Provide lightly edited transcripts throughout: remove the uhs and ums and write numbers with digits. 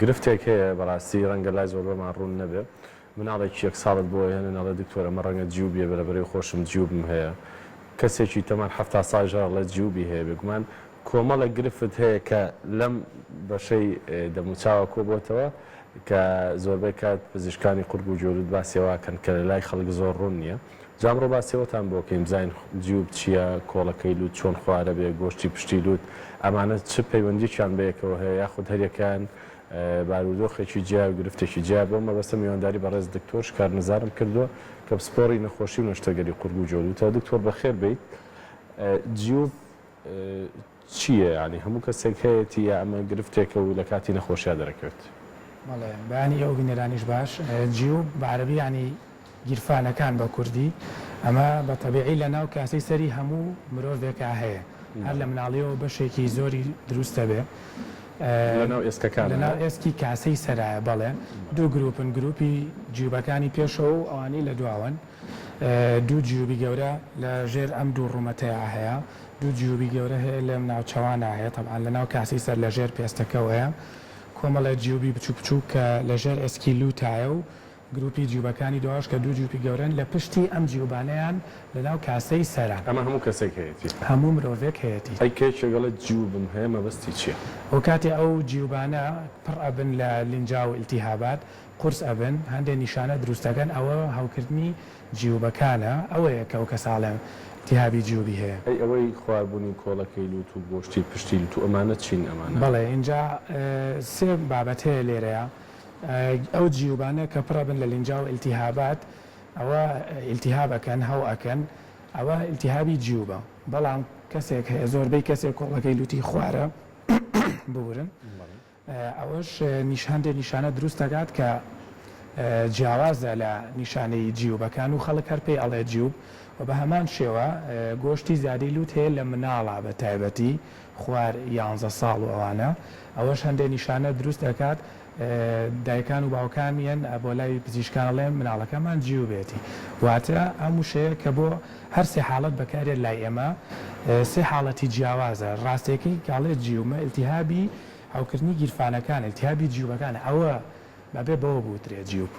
گرفتێک هەیە بەڕاستی ڕەنگە لای زۆربەمان ڕوون نەبێ مناڵێکی یەک ساڵت بۆ ئەهێنن ئەڵێ دکتۆر ئەمە ڕەنگە جیوبیە بەرەبەرەی خۆشم جیوبم هەیە کەسێکی تەمەن 70 ساڵیش هەر ئەڵێ جیوبی هەیە بێگومان کۆمەڵێک گرفت هەیە کە لەم بەشەی دەموچاوە کۆبۆتەوە کە زۆربەی کات پزیشکانی قورگ و گوێ و لوت باسی ئەوە ئەکەن کە لەلای خەڵک زۆر ڕوون نییە جا ئەمڕۆ باسی ئەوەتان بۆ کەین بزانین جیوب چییە کۆڵەکەی لوت چۆن خوارە بێ گۆشتی پشتی لوت ئەمانە چ پەیوەندیەکیان بەیەکەوە هەیە یاخود هەریەکەیان بارودۆخێکی جیا و گرفتێکی جیا بەو مەبەستە میوانداری بەڕێز دکتۆر شکار نزارم کردووە کە پسپۆڕی نەخۆشی و نەشتەرگەری قورگ و گوێ و لوتە دکتۆر بەخێر بێیت جیوب چییە یانی هەموو کەسێک هەیەتی یا ئەمە گرفتێکە و لە کاتی نەخۆشیا دەرەکەوێت؟ بەڵێ بەیانی ئێوە بینەرانیش باش. جیوب بە عەرەبی یانی گیرفانەکان بە کوردی. ئەمە بە تەبیعی لە ناو کاسەی سەری هەموو مرۆڤێکا هەیە. هەر لە مناڵیەوە بەشێکی زۆری دروست دەبێ. لە ناو ئێسکەکانایە؟ لە ناو ئێسکی کاسەی سەرایە بەڵێ. دوو گروپن، گروپی جیوبەکانی پێشەوە و ئەوانەی لە دواوەن. دوو جیوبی گەورە لە ژێر ئەم دوو ڕوومەتەیا هەیە. دوو جیوبی گەورە هەیە لەم ناوچەوانە هەیە تەبعەن لە ناو کاسەی سەر لە ژێر پێستەکەوەیە. کۆمەڵێ جیوبی بچوک بچوک کە لە ژێر ئێسکی لووتایە و گروپی جیوبەکانی دواش کە دوو جیوبی گەورەن لە پشتی ئەم جیوبانەیان لە ناو کاسەی سەران. ئەمە هەموو کەسێک هەیەتی؟ هەموو مرۆڤێک هەیەتی. ئەی کە یەکێک ئەڵێ جیوبم هەیە مەبەستی چیە؟ ئەو کاتێ ئەو جیوبانە پڕ ئەبن لە لینجاو و ئیلتیهابات قورس ئەبن هەندێ نیشانە دروست ئەکەن ئەوە هەوکردنی جیوبەکانە ئەوەیە کە ئەو کەسە ئەڵێ ئیلتیهابی جیوبی هەیە. ئەی ئەوەی خواربوونی کۆڵەکەی لوت و گۆشتی پشتی لوت و ئەمانە چین ئەمانە؟ بەڵێ ئینجا سێ بابەت هەیە لێرەیا ئەو جیوبانە کە پڕەبن لە لینجاو ئیلتیهابات ئەوە ئیلتیهاب ئەکەن هەو ئەکەن ئەوە ئیلتیهابی جیوبە بەڵام کەسێک هەیە زۆربەی کەسێک کۆڵەکەی لوتی خوارە ببورن ئەوەش هەندێک نیشانە دروست دەکات کە جیاوازە لە نیشانەی جیوبەکان و خەڵک هەر پێی ئەڵێ جیوب و بە هەمان شێوە گۆشتی زیادەی لوت هەیە لە مناڵا بە تایبەتی خوار یانزە ساڵ و ئەوانە ئەوەش هەندێک نیشانە دروست ئەکات دایکان و باوکان یەن بۆ لای پزیشکان ئەڵێن مناڵەکەمان جیوبێتی واتە ئەم وشەیە کە بۆ هەر سێ حاڵەت بەکارێت لای ئێمە سێ حاڵەتی جیاوازە ڕاستیەکەی کە ئەڵێ جیومە ئیلتیهابی هەوکردنی گیرفانەکان، ئیلتیهابی جیوبەکان، ئەوە ئەبێ بەوە بوترێ جیوب.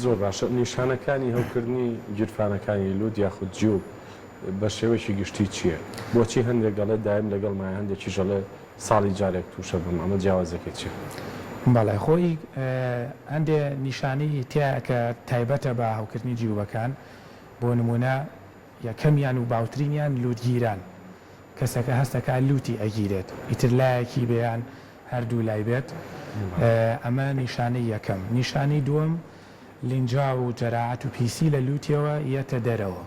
زۆر باشە نیشانەکانی هەوکردنی گیرفانەکانی لوت یاخود جیوب بە شێوەیەکی گشتی چییە؟ بۆچی هەندێک ئەڵێ دایم لەگەڵمایە هەندێکیش ئەڵێ ساڵی جارێک تووشە بم ئەمە جیاوازیەکەی چییە؟ بەڵێ خۆی هەندێ نیشانەی تیایە کە تایبەتە بە هەوکردنی جیوبەکان بۆ نموونە یەکەمیان و باوترینیان لوتگیران کەسەکە هەست ئەکا لوتی ئەگیرێت ئیتر لایەکی بێ یان هەردوو لای بێت ئەمە نیشانەی یەکەم نیشانەی دووەم لینجاو و جەراعەت و پیسی لە لوتیەوە یەتە دەرەوە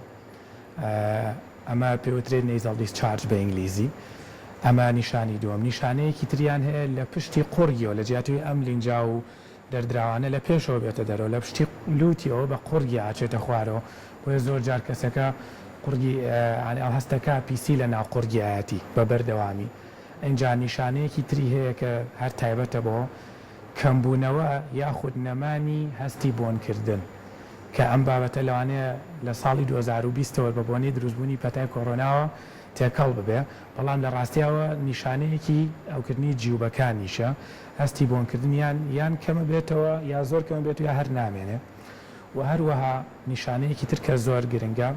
ئەمە پێوترێت nasal discharge بە ئینگلیزی ئەمە نیشانی دووەم نیشانەیەکی تریان هەیە لە پشتی قوڕگیەوە لە جیاتی ئەم لینجاو و دەردراوانە لە پێشەوە بێتە دەرەوە لە پشتی لوتیەوە بە قوڕگی ئاچێتە خوارەوە بۆیە زۆر جار کەسەکە قوڕگی یانی ئەو هەستەکا پیسی لە ناو قوڕگیایەتی بە بەردەوامی ئینجا نیشانەیەکی تری هەیە کە هەر تایبەتە بۆ کەمبوونەوە یاخود نەمانی هەستی بۆنکردن کە ئەم بابەتە لەوانەیە لە ساڵی 2020 ەوە بە بۆنەی دروستبوونی پەتای کۆرۆناوە تێکەڵ ببێ بەڵام لە ڕاستیاوە نیشانەیەکی هەوکردنی جیوبەکانیشە هەستی بۆنکردنیان یان کەمەبێتەوە یا زۆر کەمەبێت و یا هەر نامێنێ و هەروەها نیشانەیەکی تر کە زۆر گرنگە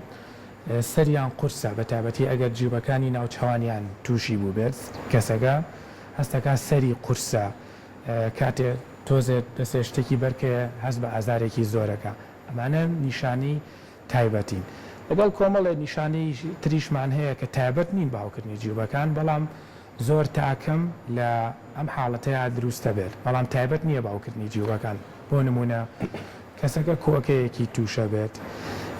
سەریان قورسە بە تایبەتی ئەگەر جیوبەکانی ناوچەوانیان تووشی بووبێت کەسەکە هەستەکا سەری قورسە کاتێ تۆزێ دەسێ شتێکی بەرکەوێ هەست بە ئازارێکی زۆرەکا ئەمانە نیشانەی تایبەتین لەگەڵ کۆمەڵێ نیشانەی تریشمان هەیە کە تایبەت نین بە هەوکردنی جیوبەکان بەڵام زۆر تاکەم لە ئەم حاڵەتەیا دروست دەبێت بەڵام تایبەت نییە بە هەوکردنی جیوبەکان بۆ نموونە کەسەکە کۆکەیەکی تووشە بێت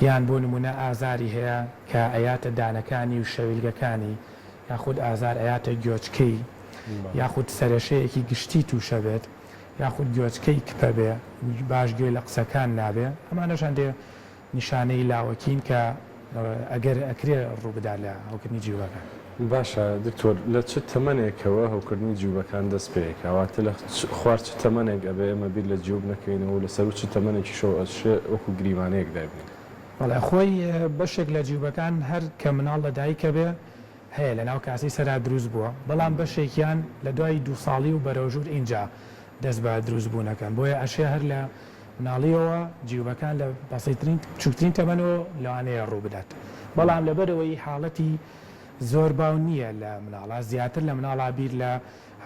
یان بۆ نموونە ئازاری هەیە کە ئەیاتە دانەکانی و شەویلگەکانی یاخود ئازار ئەیاتە گۆچکەی یاخود سەرەشەیەکی گشتی تووشە بێت یاخود گۆچکەی کپە بێ باش گوێ لە قسەکان نابێ ئەمانەش هەندێ نیشانەی لاوەکین کە ئەگەر ئەکرێ ڕووبدات لە هەوکردنی جیوبەکان. باشە دکتۆر لە چ تەمەنێکەوە هەوکردنی جیوبەکان دەست پێ ئەکا واتە لە خوار چ تەمەنێک ئەبێ ئێمە بیر لە جیوب نەکەینەوە و لە سەروو چ تەمەنێکیشەوە ئەشێ وەکو گریمانەیەک دایبنێین؟ بەڵێ خۆی بەشێک لە جیوبەکان هەر کە مناڵ لە دایک ئەبێ هەیە لە ناو کاسەی سەرا دروست بووە بەڵام بەشێکیان لە دوای دوو ساڵی و بەرەو ژوور ئینجا. دەست بە دروست بوون ئەکەن بۆیە ئەشێ هەر لە مناڵیەوە جیوبەکان لە بەسیترین بچوکترین تەمەنەوە لەوانەیە ڕوو بدات بەڵام لەبەرئەوەی حاڵەتی زۆر باو نییە لە مناڵا زیاتر لە مناڵا بیر لە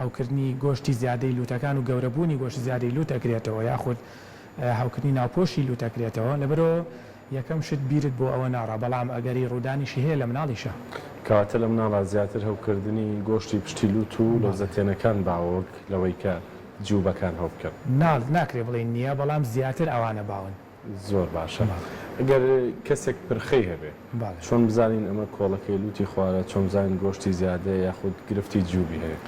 هەوکردنی گۆشتی زیادەی لوتەکان و گەورەبوونی گۆشتی زیادەی لوت ئەکرێتەوە یاخود هەوکردنی ناوپۆشی لوت ئەکرێتەوە لەبەرئەوە یەکەم شت بیرت بۆ ئەوە ناڕا بەڵام ئەگەری ڕوودانیشی هەیە لە مناڵیشا. کەواتە لە مناڵا زیاتر هەوکردنی گۆشتی پشتی لوت و لەوزەتێنەکان باوە وەک لەوەی کە جیوبەکان هەوبکەن. نا ناکرێ بڵێین نییە بەڵام زیاتر ئەوانە باون. زۆر باشە گەر کەسێک پرخەی هەبێ چۆن بزانین ئەمە کۆڵەکەی لوتی خوارە چۆن بزانین گۆشتی زیادەیە یاخود گرفتی جیوبی هەیە؟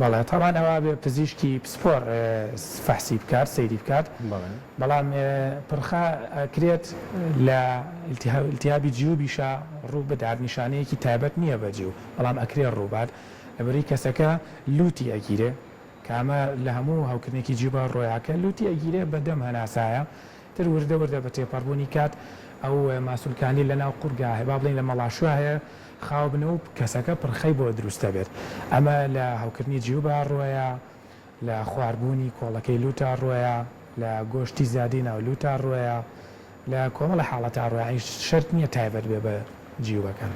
بەڵێ تەبعەن ئەوە ئەبێ پزیشکی پسپۆڕ فەحسی بکات سەیری بکات بەڵام پرخە ئەکرێت لە ئیلتیهابی جیوبیشا ڕوو بدات نیشانەیەکی تایبەت نییە بە جیو بەڵام ئەکرێ ڕووبات لەبەرەی کەسەکە لوتی ئەگیرێ کە ئەمە لە هەموو هەوکردنێکی جیوبا ڕۆیاکە لوتی ئەگیرێ بە دەم هەناسایە تر وردە وردە بە تێپەڕبوونی کات ئەو ماسولکانەی لە ناو قوڕگا هەیە با بڵێین لە مەڵاشویا هەیە خاو بن و کەسەکە پرخەی بۆ دروست دەبێت ئەمە لە هەوکردنی جیوبا ڕۆیە لە خواربوونی کۆڵەکەی لوتا ڕۆیە لە گۆشتی زیادەی ناو لوتا ڕۆیە لە کۆمەڵە حاڵەتا ڕۆیە یانی شەرت نییە تایبەت بێ بە جیوبەکان.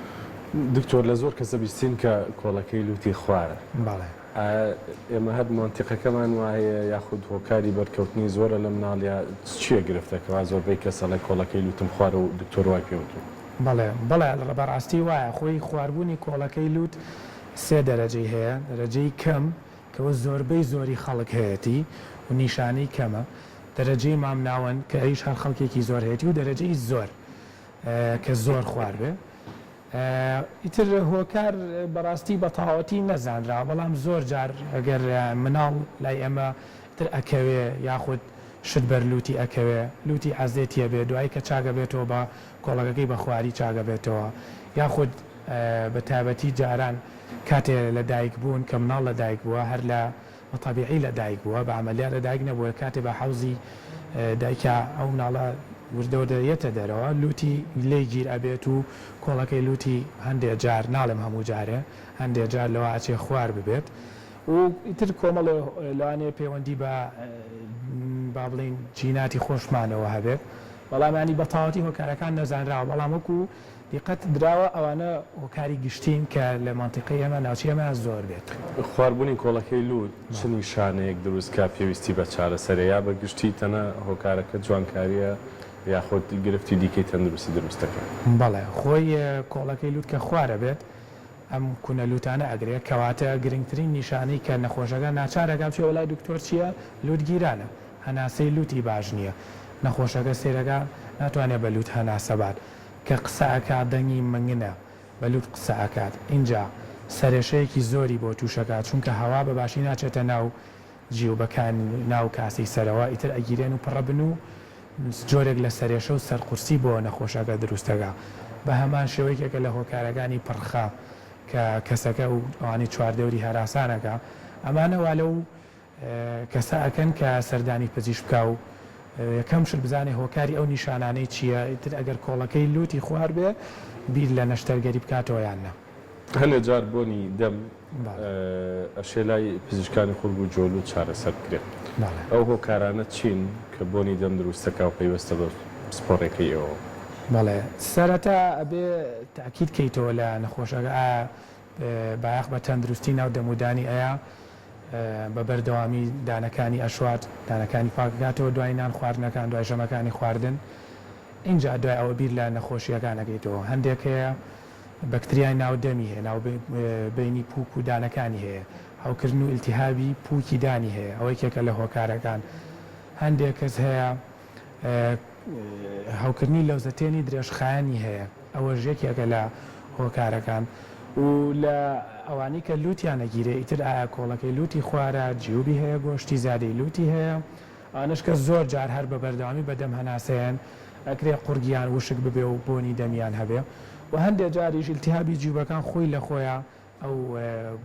دکتۆر لە زۆر کەس ئەبیستین کە کۆڵەکەی لوتی خوارە. بەڵێ. ئایا ئێمە هەر مەنتیقەکەمان وایە یاخود هۆکاری بەرکەوتنی زۆرە لە مناڵیا چیە گرفتەکە وا زۆربەی کەس ئەڵێ کۆڵەکەی لوتم خوارە و دکتۆر وای پێ وتوم. بەڵێ بەڵێ بەڕاستی وایە خۆی خواربوونی کۆڵەکەی لوت سێ دەرەجەی هەیە دەرەجەی کەم کەوە زۆربەی زۆری خەڵک هەیەتی و نیشانەی کەمە دەرەجەی مامناوەند کە ئەویش هەر خەڵکێکی زۆر هەیەتی و دەرەجەی زۆر کە زۆر خوار بێ ئیتر هۆکار بەڕاستی بەتەواوەتی نەزانراوە بەڵام زۆر جار ئەگەر مناڵ لای ئێمە ئیتر ئەکەوێ یاخود شت بەر لوتی ئەکەوێ لوتی عەزێتی ئەبێ دوایی کە چاک ئەبێتەوە بە کۆڵەکەکەی بە خواری چاک ئەبێتەوە یاخود بە تایبەتی جاران کاتێ لە دایک بوون کە مناڵ لە دایک بووە هەر لە بە تەبیعی لە دایک بووە بە عەمەلیات لە دایک نەبووە کاتێ بە حەوزی دایکا ئەو مناڵە وردە وردە یەتە دەرەوە لوتی لێی گیر ئەبێت و کۆڵەکەی لوتی هەندێ جار ناڵێم هەموو جارێ هەندێ جار لەوە ئەچێ خوار ببێت و ئیتر کۆمەڵێ لەوانەیە پەیوەندی بە با بڵێین جیناتی خۆشمانەوە هەبێت بەڵام یانی بە تەواوەتی هۆکارەکان نەزانراوە بەڵام وەکو دیقەت دراوە ئەوانە هۆکاری گشتین کە لە مەنتیقەی ئێمە ناوچەی ئێمە زۆر بێت. خواربوونی کۆڵەکەی لووت چ نیشانەیەک دروست کا پێویستی بە چارەسەرە یا بە گشتی تەنە هۆکارەکە جوانکاریە یاخود گرفتی دیکەی تەندروستی دروست دەکات؟ بەڵێ خۆی کۆڵەکەی لووت کە خوارە بێت ئەم کونە لووتانە ئەگرێ کەواتە گرنگترین نیشانەی کە نەخۆشەکە ناچار ئەکا بچێ وەلای دکتۆر چیە لووت گیرانە هەناسەی لووتی باش نیە نەخۆشەکە سەیرەکا ناتوانێ بە لووت هەناسە بات کە قسە ئەکات دەنگی منگنە بە لوت قسە ئەکات ئینجا سەرێشەیەکی زۆری بۆ توشەکات چونکە هەوا بە باشی ناچێتە ناو جیوبەکان ناو کاسەی سەرەوە ئیتر ئەگیرێن و پڕەبن و جۆرێک لە سەرێشە و سەرقورسی بۆ نەخۆشەکە دروستەکا بە هەمان شێوە یەکێکە لە هۆکارەکانی پڕخە کە کەسەکە و ئەوانەی چواردەوری هەراسان ئەکا ئەمانە وا لەو کەسە ئەکەن کە سەردانی پزیشک بکا و یەکەم شت بزانێ هۆکاری ئەو نیشانانەی چییە، ئیتر ئەگەر کۆڵەکەی لووتی خوار بێ بیر لە نەشتەرگەری بکاتەوە یان نا. هەنێ جار بۆنی دەم ئەشێ لای پزیشکانی قورگ و جۆ لووت چارەسەر بکرێ. ئەو هۆکارانە چین کە بۆنی دەم دروست دەکا و پەیوەستە بە پسپۆڕیەکەی ئێوەوە؟ بەڵێ سەرەتا ئەبێ تەئکید کەیتەوە لە نەخۆشەکە ئایا بایەخ بە تەندروستی ناو دەمودانی ئەیا بە بەردەوامی دانەکانی ئەشوات، دانەکانی پاک ئەکاتەوە دوای نان خواردنەکان، دوای ژەمەکانی خواردن، ئینجا دوای ئەوە بیر لە نەخۆشییەکان ئەکەیتەوە، هەندێک هەیە بەکتریای ناو دەمی هەیە، ناو بەینی پووک و دانەکانی هەیە، هەوکردن و ئیلتیهابی پووکی دانی هەیە، ئەوە یەکێکە لە هۆکارەکان، هەندێک کەس هەیە هەوکردنی لەوزەتێنی درێژخایەنی هەیە ئەوەش یەکێکە لە هۆکارەکان و لە ئەوانەی کە لوتیان ئەگیرێ ئیتر ئایا کۆڵەکەی لوتی خوارە جیوبی هەیە گۆشتی زیادەی لوتی هەیە ئەوانەش کە زۆر جار هەر بە بەردەوامی بە دەم هەناسەیەن ئەکرێ قوڕگیان وشک ببێ و بۆنی دەمیان هەبێ و هەندێ جاریش ئیلتیهابی جیوبەکان خۆی لە خۆیا ئەو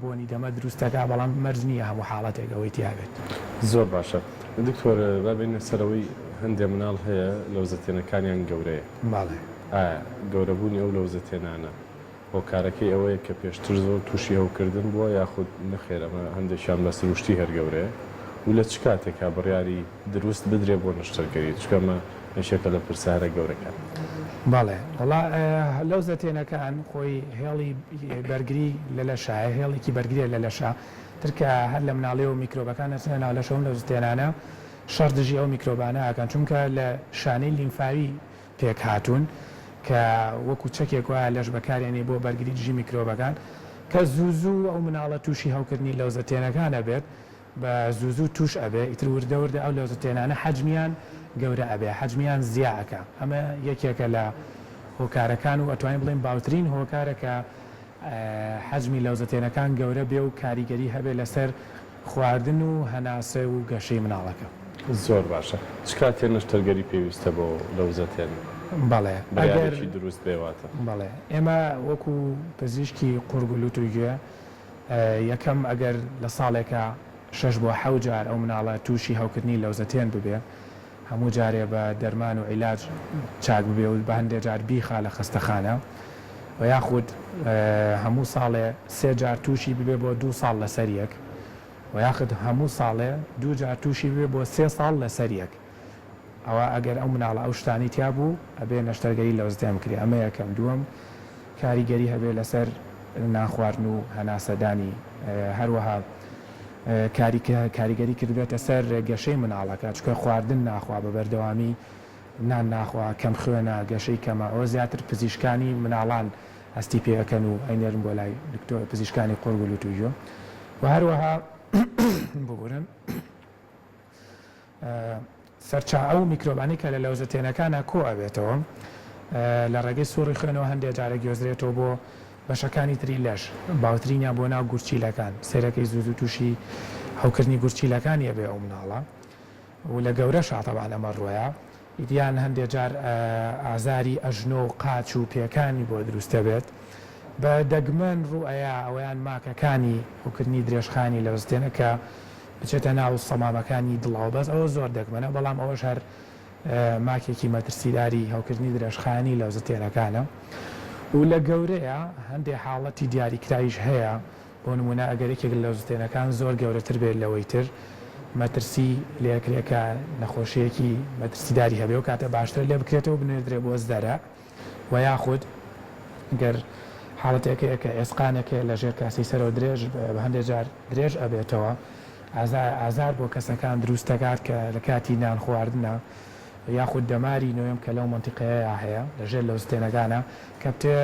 بۆنی دەمە دروست دەکات بەڵام مەرج نییە هەموو حاڵەتێک ئەوەی تیا بێت. زۆر باشە دکتۆر با بێینە سەر ئەوەی هەندێ مناڵ هەیە لەوزەتێنەکانیان گەورەیە بەڵێ. ئایا گەورەبوونی ئەو لەوزەتێنانە هۆکارەکەی ئەوەیە کە پێشتر زۆر تووشی هەوکردن بووە یاخود نەخێر ئەمە هەندێکیان بە سروشتی هەر گەورەیە؟ و لە چ کاتێکا بڕیاری دروست بدرێ بۆ نەشتەرگەری چونکە ئەمە یەکێکە لە پرسە هەرە گەورەکان. بەڵێ وەڵا لەوزەتێنەکان خۆی هێڵی بەرگری لە لەشایە هێڵێکی بەرگریە لە لەشا تر کە هەر لە مناڵیەوە میکرۆبەکان ئەچنە ناو لەشەوە ئەم لەوزتێنانە شەڕ دژی ئەو میکرۆبانە ئەکەن چونکە لە شانەی لیمفاوی پێک هاتوون کە وەکو چەکێک وایە لەش بەکارێنی بۆ بەرگری دژی میکرۆبەکان کە زوو زوو ئەو مناڵە تووشی هەوکردنی لەوزەتێنەکان ئەبێت بە زوو زوو تووش ئەبێ ئیتر وردە وردە ئەو لەوزەتێنانە حەجمیان گەورە ئەبێ حەجمیان زیا ئەکا ئەمە یەکێکە لە هۆکارەکان و ئەتوانین بڵێین باوترین هۆکارە کە حەجمی لەوزەتێنەکان گەورە بێ و کاریگەری هەبێ لەسەر خواردن و هەناسە و گەشەی مناڵەکە. زۆر باشە چ کاتێ نەشتەرگەری پێویستە بۆ لەوزەتێن؟ بەڵێ ئەگەر بڕیارێکی دروست بێ واتە. بەڵێ ئێمە وەکو پزیشکی قوڕگ و لوت و گوێ یەکەم ئەگەر لە ساڵێکا شەش بۆ حەوت جار ئەو مناڵە تووشی هەوکردنی لەوزەتێن ببێ هەموو جارێ بە دەرمان و عیلاج چاک ببێ و بە هەندێ جار بیخا لە خەستەخانە و یاخود هەموو ساڵێ سێ جار تووشی ببێ بۆ دوو ساڵ لەسەر یەک و یاخود هەموو ساڵێ دوو جار تووشی ببێ بۆ سێ ساڵ لەسەر یەک ئەوا ئەگەر ئەو مناڵە ئەو شتانەی تیا بوو ئەبێ نەشتەرگەری لەوزتێن بکرێ ئەمە یەکەم دووەم کاریگەری هەبێ لەسەر نان خواردن و هەناسەدانی هەروەها کاریگەری کردبێتە سەر گەشەی مناڵەکە چونکە خواردن ناخوا بە بەردەوامی نان ناخوا کەم خوێنە گەشەی کەمە ئەوە زیاتر پزیشکانی مناڵان هەستی پێ ئەکەن و ئەینێرن بۆ لای دکتۆر پزیشکانی قوڕگ و لوت و گوێ و هەروەها ببورن سەرچا ئەو میکرۆبانەی کە لە لەوزەتێنەکانا کۆ ئەبێتەوە لە ڕێگەی سوڕی خوێنەوە هەندێ جار ئەگوێزرێتەوە بۆ بەشەکانی تری لەش باوترینیان بۆ ناو گورچیلەکان سەیرەکەی زوو زوو تووشی هەوکردنی گورچیلەکانی ئەبێ ئەو مناڵە و لە گەورەشا تەبعەن ئەمە ڕوەیا یان هەندێ جار ئازاری ئەژنۆ و قاچ و پێکانی بۆ دروست دەبێت. بە دەگمەن ڕوو ئەیا ئەوەیان ماکەکانی هەوکردنی درێژخایەنی لەوزتێنە کە بچێتە ناو سەمامەکانی دڵەوە بەس ئەوە زۆر دەگمەنە بەڵام ئەوەش هەر ماکێکی مەترسیداری هەوکردنی درێژخایەنی لەوزتێنەکانە و لە گەورەیە هەندێ حاڵەتی دیاریکراویش هەیە بۆ نموونە ئەگەر یەکێک لە لەوزتێنەکان زۆر گەورەتر بێت لەوەی تر، مەترسی لێکرێ کە نەخۆشییەکی مەترسیداری هەبێ، ئەو کاتە باشترە لێبکرێتەوە بنێردرێ بۆ زەرع و یاخود گەر حاڵەتێک هەیە کە ئێسقانێک هەیە لە ژێر کاسەی سەرەوە درێژ بە هەندێ جار درێژ ئەبێتەوە ئازار بۆ کەسەکان دروست دەکات کە لە کاتی نان خواردنە یاخود دەماری نۆیەم کە لەو مەنتیقەیەیا هەیە لە ژێر لەوزتێنەکانە کە بتێ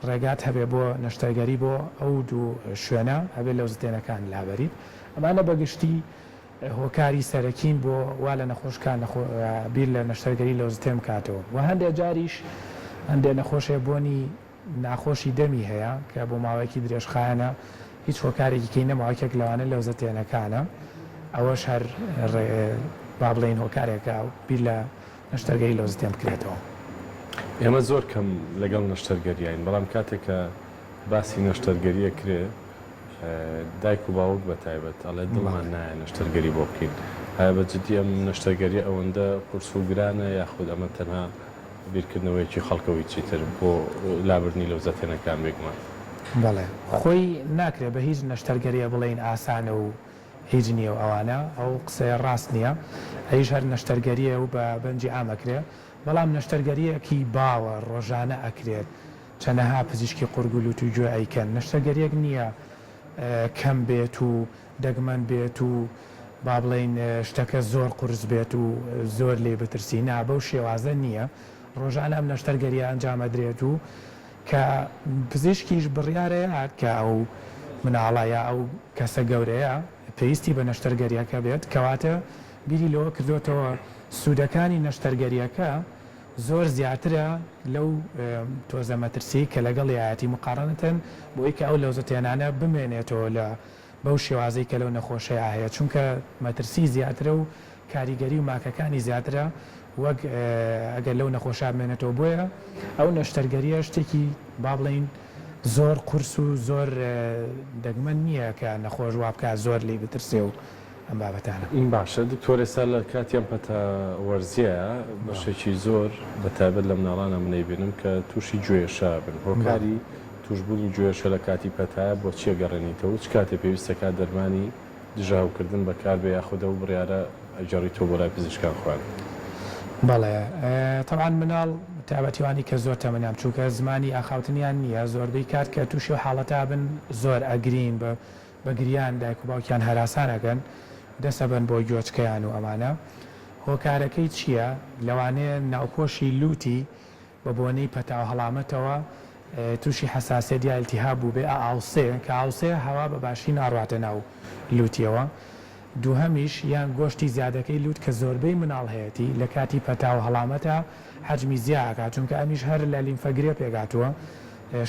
ڕێگات هەبێ بۆ نەشتەرگەری بۆ ئەو دوو شوێنە ئەبێ لەوزتێنەکان لابەریت ئەمانە بە گشتی هۆکاری سەرەکین بۆ وا لە نەخۆش کا بیر لە نەشتەرگەری لەوزتێن بکاتەوە وە هەندێ جاریش هەندێ نەخۆش هەیە بۆنی ناخۆشی دەمی هەیە کە بۆ ماوەیەکی درێژخایەنە هیچ هۆکارێکی کەی نەماوە یەکێک لەوانە لەوزەتێنەکانە ئەوەش هەر با بڵێین هۆکارێکە بیر لە نەشتەرگەری لەوزتێن بکرێتەوە. ئێمە زۆر کەم لەگەڵ نەشتەرگەریاین بەڵام کاتێک کە باسی نەشتەرگەری ئەکرێ دایک و باوک بە تایبەت ئەڵێ دڵمان نایە نەشتەرگەری بۆ بکەین ئایا بە جدی ئەم نەشتەرگەریە ئەوەندە قورس و گرانە یاخود ئەمە تەنها بیرکردنەوەیەکی خەڵکە و هیچی تر بۆ لابردنی لەوزەتێنەکان بێگومان. بەڵێ خۆی ناکرێ بە هیچ نەشتەرگەریە بڵێین ئاسانە و هیچ نیە و ئەوانە ئەو قسەیە ڕاست نیە ئەویش هەر نەشتەرگەریە و بە بەنجی عام ئەکرێ بەڵام نەشتەرگەریەکی باوە ڕۆژانە ئەکرێت چەنەها پزیشکی قورگ و لوت و گوێ ئەیکەن نەشتەرگەریەک نیە کەم بێت و دەگمەن بێت و با بڵێین شتەکە زۆر قورس بێت و زۆر لێی بترسی نا بەو شێوازە نیە ڕۆژانە ئەم نەشتەرگەریە ئەنجام ئەدرێت و کە پزیشکیش بڕیارەیات کە ئەو مناڵە یا ئەو کەسە گەورەیە پێویستی بە نەشتەرگەریەکە بێت کەواتە بیری لەوە کردۆتەوە سوودەکانی نەشتەرگەریەکە زۆر زیاترە لەو تۆزە مەترسیەی کە لەگەڵیایەتی مقارنەتەن بۆی کە ئەو لەوزەتێنانە بمێنێتەوە لە بەو شێوازەی کە لەو نەخۆشەیا هەیە چونکە مەترسی زیاترە و کاریگەری و ماکەکانی زیاترە وەک ئەگەر لەو نەخۆشە بمێنێتەوە بۆیە ئەو نەشتەرگەریە شتێکی با بڵێین زۆر قورس و زۆر دەگمەن نییە کە نەخۆش وا بکات زۆر لێی بترسێ و ئەم بابەتانە. باشە دکتۆر ئێستا لە کاتی ئەم پەتا وەرزیەیا بەشێکی زۆر بە تایبەت لە مناڵانا من ئەیبینم کە توشی گوێشە ئەبن هۆکاری توشبونی گوێشە لە کاتی پەتایە بۆ چی ئەگەڕێنیتەوە و چ کاتێ پێویستەکات دەرمانی. دژە هەوکردن بەکاربێ یاخود ئەو بڕیارە ئەگەڕیتەوە بۆ لای پزیشکان خۆیان؟ بەڵێ تەبعەن مناڵ تایبەتی وانی کە زۆر تەمەنیان بچوکە زمانی ئاخاوتنیان نیە زۆربەی کات کە توشی ئەو حاڵەتە ئەبن زۆر ئەگرین بە بە گریان دایک و باوکیان هەراسان ئەکەن دەست ئەبەن بۆ گوێچکەیان و ئەمانە هۆکارەکەی چیە لەوانەیە ناوپۆشی لوتی بە بۆنەی پەتا و هەڵامەتەوە تووشی حەساسیەت یا ئیلتیهاب بووبێ ئاوسێ کە ئاوسێ هەوا بە باشی ناڕواتە ناو لووتیەوە دووهەمیش یان گۆشتی زیادەکەی لووت کە زۆربەی مناڵ هەیەتی لە کاتی پەتا و هەڵامەتا حەجمی زیا ئەکات چونکە ئەمیش هەر لە لیمفە گرێ پێکهاتووە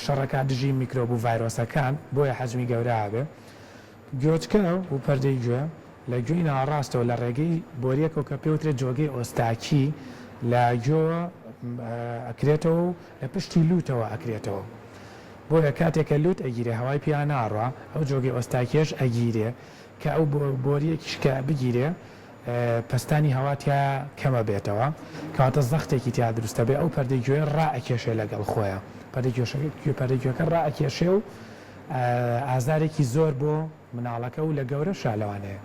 شەڕەکات دژی میکرۆب و ڤایرۆسەکان بۆیە حەجمی گەورە ئەبێ. گوێچکە و پەردەی گوێ، لە گوێی ناوەڕاستەوە لە ڕێگەی بۆرییەکەوە کە پێوترێت جۆگەی ئۆستاکی لە گوێوە ئەکرێتەوە و لە پشتی لووتەوە ئەکرێتەوە. بۆیە کاتێک کە لووت ئەگیرێ هەوای پیا ناڕوا، ئەو جۆگەی ئۆستاکیەش ئەگیرێ کە ئەو بۆرییەکیش کە بگیرێ پەستانی هەوا تیا کەم ئەبێتەوە کەواتە زەختێکی تیا دروست ئەبێ ئەو پەردەی گوێ ڕائەکێشێ لەگەڵ خۆیا پەردەی گوێشەکە پەردەی گوێکە ڕائەکێشێ و ئازارێکی زۆر بۆ مناڵەکە و لە گەورەشا لەوانەیە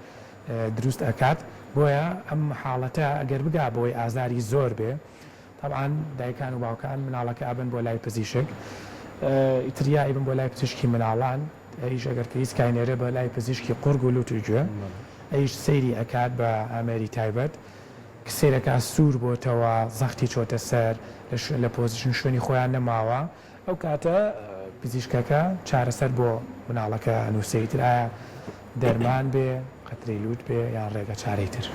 دروست ئەکات بۆیە ئەم حاڵەتە ئەگەر بگا بەوەی ئازاری زۆر بێ تەبعەن دایکان و باوکان مناڵەکە ئەبەن بۆ لای پزیشک ئیتر یا ئەیبەن بۆ لای پزیشکی مناڵان ئەویش ئەگەر پێویست کا ئەینێرێ بە لای پزیشکی قوڕگ و لوت و گوێ ئەویش سەیری ئەکات بە ئامێری تایبەت کە سەیرەکا سوور بۆتەوە زەختی چۆتە سەر لە position شوێنی خۆیان نەماوە ئەو کاتە پزیشکەکە چارەسەر بۆ مناڵەکە ئەنووسێ ئیتر ئایا دەرمان بێ، قەترەی لووت بێ یان ڕێگە چارەی تر.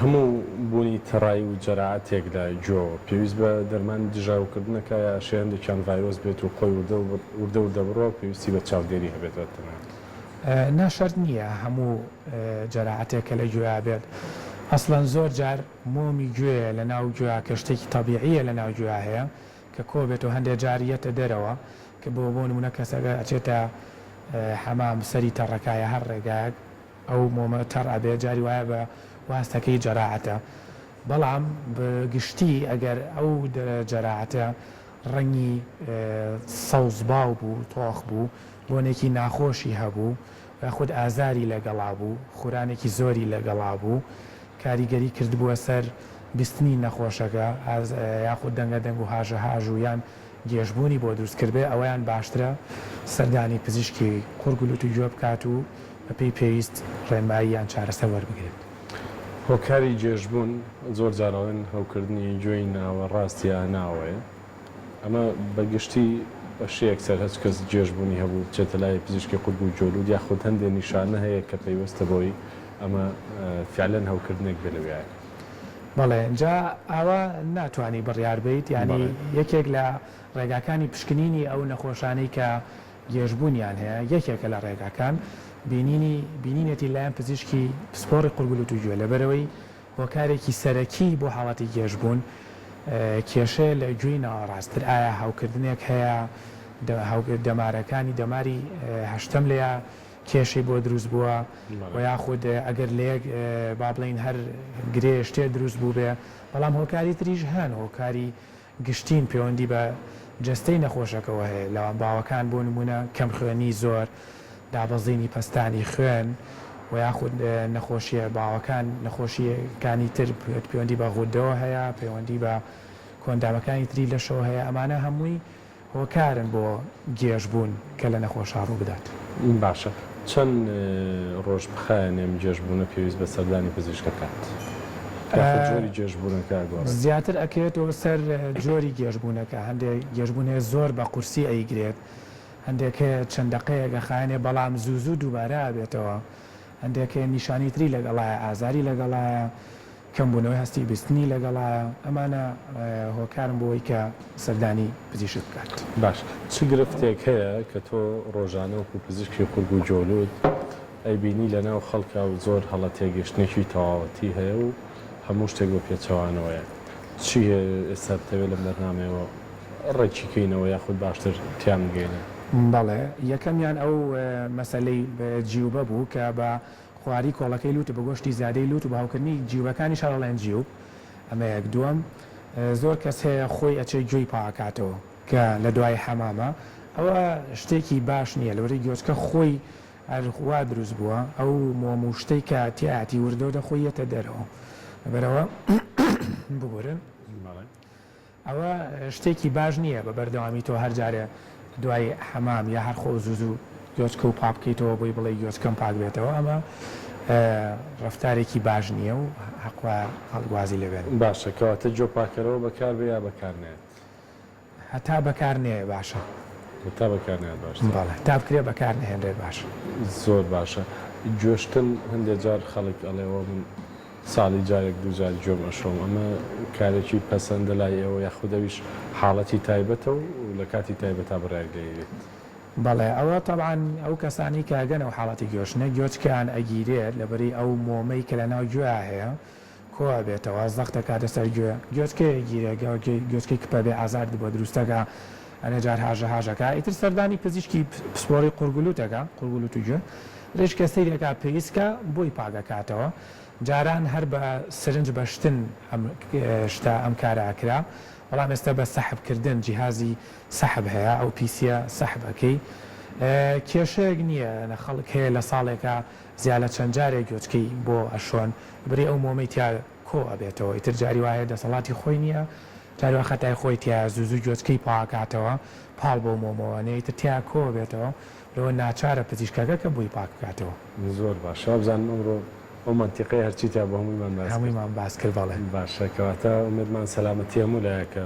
هەموو بوونی تەڕایی و جەراعەتێک لە گوێوە پێویست بە دەرمانی دژە هەوکردنە کە یا ئەشێ هەندێکیان ڤایرۆس بێت و خۆی وردە وردە وردە بڕوا و پێویستی بە چاودێری هەبێت بە تەنها. نا شەرت نییە هەموو جەراعەتێک کە لە گوێیا بێت ئەسڵەن زۆر جار مۆمی گوێیە لە ناو گوێیا کە شتێکی تەبیعییە لە ناو گوێیا هەیە کە کۆ بێتەوە هەندێ جار یەتە دەرەوە کە بۆ بۆ نمونە کەسەکە ئەچێتە حەمام سەری تەڕەکا یا هەر ڕێگایەک ئەو مۆمە تەڕ ئەبێ جاری وایە بە واستەکەی جەراعەتە بەڵام بە گشتی ئەگەر ئەو جەراعەتە ڕەنگی سەوز باو بوو تۆخ بوو بۆنێکی ناخۆشی هەبوو یاخود ئازاری لەگەڵا بوو خورانێکی زۆری لەگەڵا بوو کاریگەری کردبووە سەر بیستنی نەخۆشەکە، یاخود دەنگە دەنگ و هاژە هاژ و یان گێژبوونی بۆ دروست کردبێ، ئەوەیان باشترە سەردانی پزیشکی قوڕگ و لوت و گوێ بکات و بەپێی پێویست ڕێنمایی یان چارەسەر وەربگرێت. هۆکاری گێژبوون زۆر جار ئەڵێن هەوکردنی گوێی ناوەڕاست یا ناوەیە، ئەمە بە گشتی بە شێیەک سەر هەچ کەس گێژبوونی هەبوو بچێتە لای پزیشکی قورگ و گوێ و لوت یاخود هەندێ نیشانە هەیە کە پەیوەستە بەوەی ئەمە فعلەن هەوکردنێک بێ لەویایە. بەڵێ جا ئاوا ناتوانی بڕیار بەیت یانی یەکێک لە ڕێگاکانی پشکنینی ئەو نەخۆشانەی کە گێژبوونیان هەیە یەکێکە لە ڕێگاکان بینینی بینینێتی لایەن پزیشکی پسپۆڕی قورگ و لوت و گوێ لەبەرئەوەی هۆکارێکی سەرەکی بۆ حاڵەتی گێژبوون کێشەیە لە گوێی ناوەڕاستتر، ئایا هەوکردنێک هەیە، دەمارەکانی دەماری هەشتەم لێیە کێشەی بۆ دروست بووە و یاخود ئەگەر لە یەک با بڵێین هەر گرێ شتێ دروست بووبێ، بەڵام هۆکاری تریش هەن، هۆکاری گشتین پێوەندی بە جەستەی نەخۆشەکەوە هەیە، لەوان باوەکان بۆ نموونە کەمخوێنی زۆر، دابەزینی پەستانی خوێن و یاخود نەخۆشییە باوەکان، نەخۆشییەکانی تر پێوەندی بە غوددەوە هەیە، پەیوەندی بە کۆئەندامەکانی تری لەشەوە هەیە، ئەمانە هەمووی هۆکارن بۆ گێژبوون کە لە نەخۆشا ڕووبدات. باشە چەند ڕۆژ بخایەنێ ئەم گێژبوونە پێویست بە سەردانی پزیشک ئەکات؟ یاخود جۆری گێژبوونەکە ئەگۆڕێت؟ زیاتر ئەکەوێتەوە سەر جۆری گێژبوونەکە، هەندێک گێژبوون هەیە زۆر بە قورسی ئەیگرێت، هەندێک هەیە چەند دەقەیەک ئەخایەنێ بەڵام زوو زوو دووبارە ئەبێتەوە، هەندێک هەیە نیشانەی تری لەگەڵایە، ئازاری لەگەڵایە، کەمبوونەوەی هەستی بیستنی لەگەڵایە، ئەمانە هۆکارن بۆ ئەوەی کە سەردانی پزیشک بکات. باش چ گرفتێک هەیە کە تۆ ڕۆژانە وەکو پزیشکی قورگ و گوێ و لوت ئەیبینی لەناو خەڵکا و زۆر هەڵە تێگەشتنێکی تەواوەتی هەیە و هەموو شتێک بە پێچەوانەوەیە چی هەیە ئێستا بتەوێ لەم بەرنامەیەوە ڕێکی کەینەوە یاخود باشتر تیان بگەینن؟ بەڵێ یەکەمیان ئەو مەسەلەی جیوبە بوو کە بە خواری کۆڵەکەی لوت و بە گۆشتی زیادەی لوت و بە هەوکردنی جیوبەکانیش هەر ئەڵێن جیوب ئەمە یەک دووەم زۆر کەس هەیە خۆی ئەچێ گوێی پاکاتەوە کە لە دوای حەمامە ئەوە شتێکی باش نییە لەوەی گوێچکە خۆی. هەر وا دروست بووە ئەو مۆم و شتەی کە تیایەتی وردە وردە خۆی یەتە دەرەوە لەبەرئەوە ببورن ئەوە شتێکی باش نییە بە بەردەوامی تۆ هەر جارێ دوای حەمام یا هەر خۆ زوو زوو گوێچکە و پاک بکەیتەوە بۆی بڵێی گوێچکەم پاک بێتەوە ئەمە ڕەفتارێکی باش نییە و حەق وایە خەڵک وازی لێ بێنن. باشە کەواتە گوێ پاکەرەوە بەکار بێ یا بەکار نەیەت؟ هەتا بەکار نەیە باشە. هەتا بەکار نەیەت باشترە. بەڵێ تا بکرێ بەکار نەهێنرێت باشە. زۆر باشە گوێشتن هەندێ جار خەڵک ئەڵێ وە من ساڵی جارێک دووجار گوێم ئەشۆم ئەمە کارێکی پەسەندە لای ئێوە یاخود ئەویش حاڵەتی تایبەتە و لە کاتی تایبەتا بڕیاری لێ ئەیرێت؟ بەڵێ ئەوە تەبعەن ئەو کەسانەی کە ئەگەنە ئەو حاڵەتی گوێشتنە گوێچکەیان ئەگیرێت لەبەری ئەو مۆمەی کە لەناو گوێیا هەیە کۆ ئەبێتەوە زەخت ئەکاتە سەر گوێ گوێچکەی ئەگیرێ گوێچکەی کپ ئەبێ ئازار بۆ دروست ئەکا ئەنێ جار هاژە هاژ ئەکا ئیتر سەردانی پزیشکی پسپۆڕی قورگ و لوت ئەکا قورگ و لوت و گوێ ڕیش کە سەیری ئەکا پێویست کا بۆی پاک ئەکاتەوە جاران هەر بە سرنج بەشتن ئەم شتە ئەم کارە ئەکرا بەڵام ئێستا بە سەحب کردن جیهازی سەحب هەیە ئەو پیسیە سەحب ئەکەی کێشەیەک نییە خەڵک هەیە لە ساڵێکا زیا لە چەند جارێک گوێچکەی بۆ ئەشۆن بری ئەو مۆمەی تیا کۆ ئەبێتەوە ئیتر جاری وا هەیە دەسەڵاتی خۆی نیە جاری وا خەتای خۆی تیایە زوو زوو گوێچکەی پاکاتەوە پاڵ بەو مۆمەوە نێ ئیتر تیا کۆ ئەبێتەوە لەوە ناچارە پزیشکەکە کە بۆی پاک بکاتەوە. زۆر باشە وابزانم ئەمڕۆ ئەو مەنتیقەی هەرچی تیا بوو هەموویمان باس کرد. هەموویمان باس کرد بەڵێ. باشە کەواتە ئومێدمان سەلامەتی هەموو لایەکە.